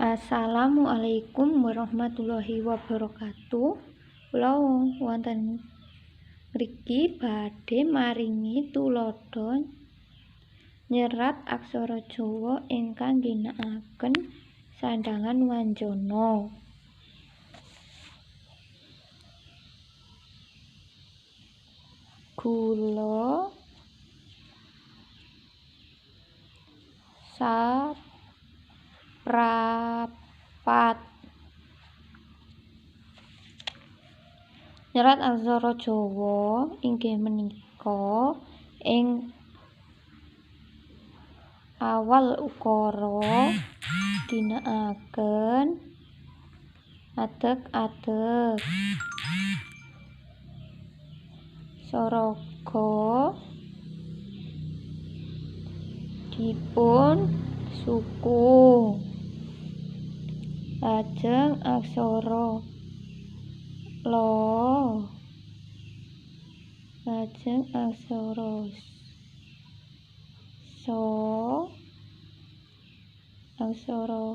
Assalamualaikum warahmatullahi wabarakatuh. Kula wonten mriki badhe maringi tuladha nyerat aksara Jawa ingkang ngginakaken sandhangan wanjana. Gula saprapat. Nyerat aksara Jawa inggih menika ing awal ukara ginakaken adeg-adeg saraga dipun suku, lajeng aksara la, lajeng aksara sa, aksara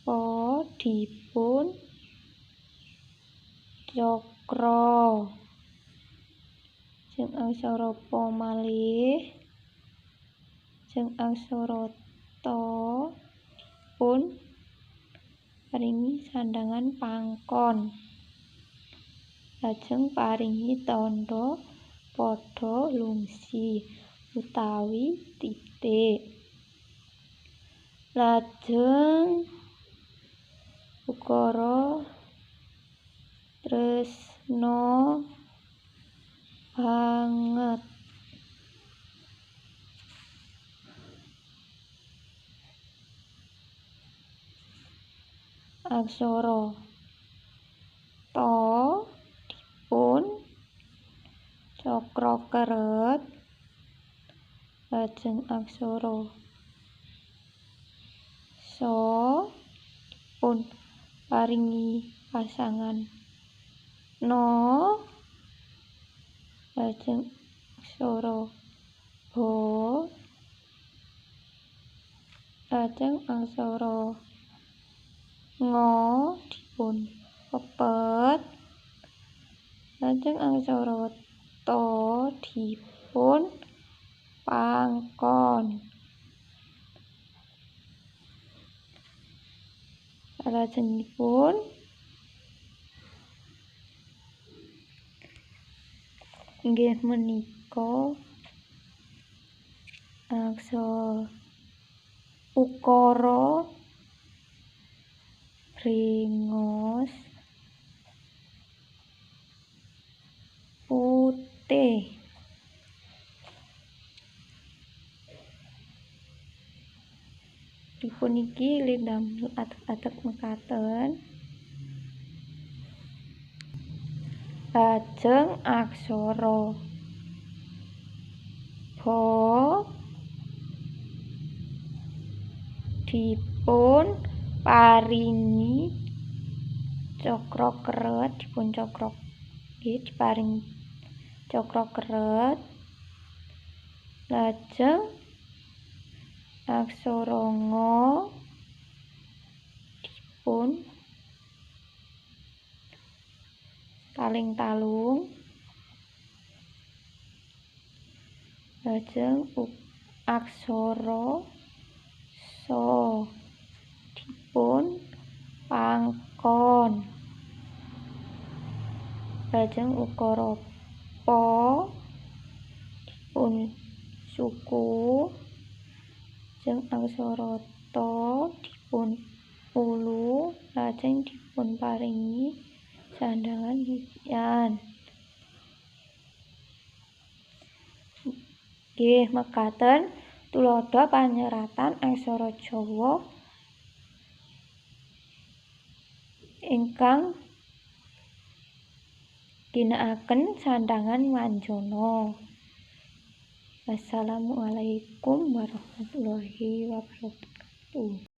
pa dipun cakra, lajeng aksara pa malih, lajeng aksara ta dipun paringi sandhangan pangkon, lajeng paringi tandha padha lungsi utawi titik, lajeng ukara tresna banget. Aksara ta dipun cakra keret, lajeng aksara sa dipun paringi pasangan na, lajeng aksara ba, lajeng aksara nga dipun pepet, lajeng aksara ta dipun pangkon. Salajengipun inggih menika aksara ukara brengos putih. Dipun iki lindamel adeg-adeg mekaten. Lajeng aksara ba dipun paringi cakra keret, dipun cakra nggih diparingi cakra keret, lajeng aksara nga dipun taling-talung, lajeng aksara sa dipun pangkon, lajeng ukara pa dipun suku, lajeng aksara ta dipun ulu, lajeng dipun paringi sandhangan hisian. Nggih mekaten tuladha panyeratan aksara Jawa ingkang ginakaken sandhangan wanjana. Wassalamualaikum warahmatullahi wabarakatuh.